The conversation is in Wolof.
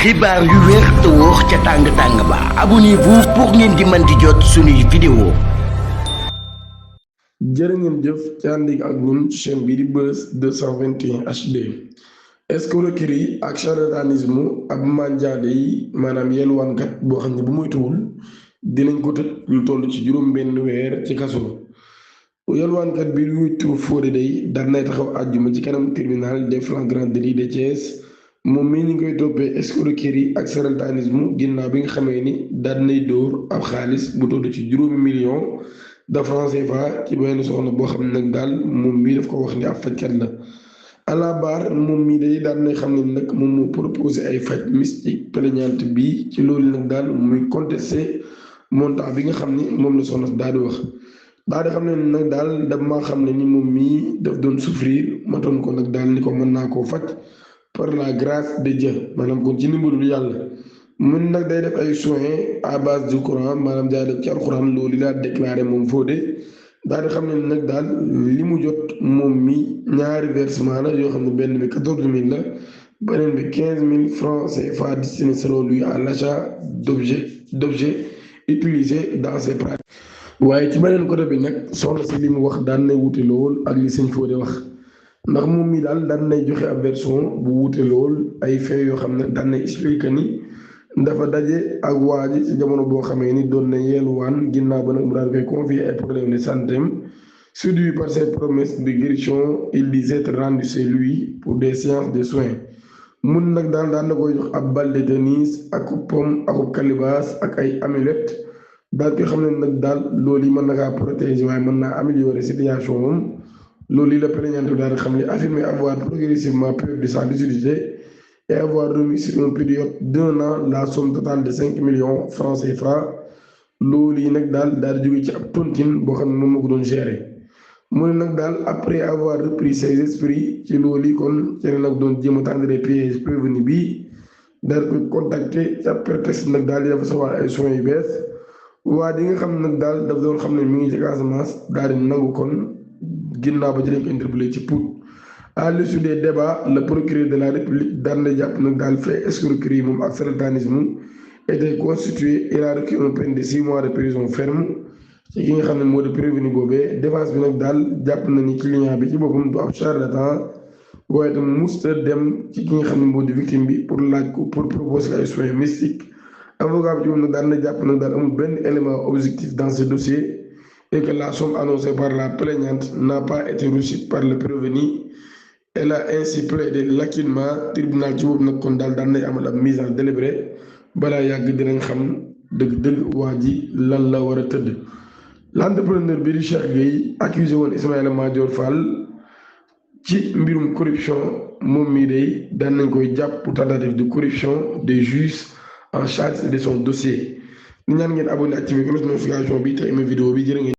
xibaar yu wér te wóor ca tàng-tàng ba abonnez-vous pour ngeen di mën di jot suñuy vidéo. jërë ngeen jëf ci ànd ak ñun ci chaîne bi di Buzz 221 HD. escroquerie ak charlatanisme ab manjaade yi maanaam yelwaankat boo xam ne bu moytuwul dinañ ko tëj lu toll ci juróom benn weer ci kaso. yelwaankat bi luy tur Fodé day daan nay taxaw àjjuma ci kanam tribunal des flagrants délits de Thiès. moom mii ñu koy toppee escroquerie ak charlatanisme ginnaaw bi nga xamee ni daan nay dóor ab xaalis bu toll ci juróomi million de francs CFA ci benn soxna boo xam ne nag daal moom mii daf ko wax ni ab fajkat la. à la barre moom mii day daan nay xam ne nag moom moo proposé ay faj mystique plaignante bi ci loolu nag daal muy contesté montant bi nga xam ni moom la soxna daal di wax. daal di xam ne nag daal dama xam ne ni moom mii daf doon souffrir ma doon ko nag daal ni ko mën naa koo faj. par la grâce de Dieu maanaam kon ci ndimbalu yàlla mun nag day def ay soins à base du Coran maanaam day def ci alxuraan loolu laa déclaré moom Fodé daal di xam ne nag daal li mu jot moom mi ñaari versement la yoo xam ne benn bi 14000 la beneen bi 15000 francs CFA destinés selon lui à l'achat d'objets utilisés dans ses pratiques. waaye ci beneen côté bi nag soxna si li mu wax daan nay wuti lool ak li sëñ Fodé wax. ndax moom mi daal daan nay joxe ab version bu wuute lool ay fait yoo xam ne daan nay expliqué ni dafa daje ak waa ji ci jamono boo xamee ni doon na yeeluwaan ginnaaw ba nag mu daal koy confier ay problème de santé séduit par ses promesses de guérison il disait être rendu chez lui pour des séances de soins mun nag daal daan na koy jox ab balle de tennis ak pomme ak calebasse ak ay amulette daal koy xam ne nag daal loolu yi mën na kaa protéger waaye mën naa améliorer situation moom. loolu yi la plaignante daal di xam ne affirmé avoir progressivement perdu sa lucidité et avoir remis sur une période d'1 an la somme totale de 5 millions francs CFA loolu yi nag daal di jóge ci ab tontine boo xam ne moom moo ko doon gérer mu ne nag daal après avoir repris ses esprits ci loolu yi kon ci nag doon jéem a tendre piège prévenu bi daal koy contacter ca prétexte nag daal di dafa soxla ay soins yu bees waa di nga xam ne nag daal daf doon xam ne mi ngi ci Casamance daal di nangu kon. ginnaaw ba dinañ ko interpellé ci Pout à l'issue des débats le procureur de la République daan na jàpp nag daal fait escroquerie moom ak charlatanisme était constitué il a requis une peine de 6 mois de prison ferme ci ki nga xam ne moo di prévenu boobee défense bi nag daal jàpp na ni client bi ci boppam du ab charlatan waaye itam musta dem ci ki nga xam ne moo di victime bi pour laaj ko pour proposer ay soins mystiques avocat bi ci moom nag daan na jàpp nag daal amul benn élément objectif dans ce dossier. Et que la somme annoncée par la plaignante n'a pas été reçue par le prévenu elle a ainsi plaidé lacunement tribunal ci boobu nag kon daal daan nay amal ab mise en délibéré balaa yàgg dinañ xam dëgg-dëgg waa ji lan la war a tëdd. L'entrepreneur bi di Cheikh Gueye accusé woon Ismaïla Madior Fall ci mbirum corruption moom mii day daan nañ koy jàpp pour tentative de corruption des juges en charge de son dossier. ñaan ngeen abonné activé cloche notification bi te aimé vidéo bi jërë ngeen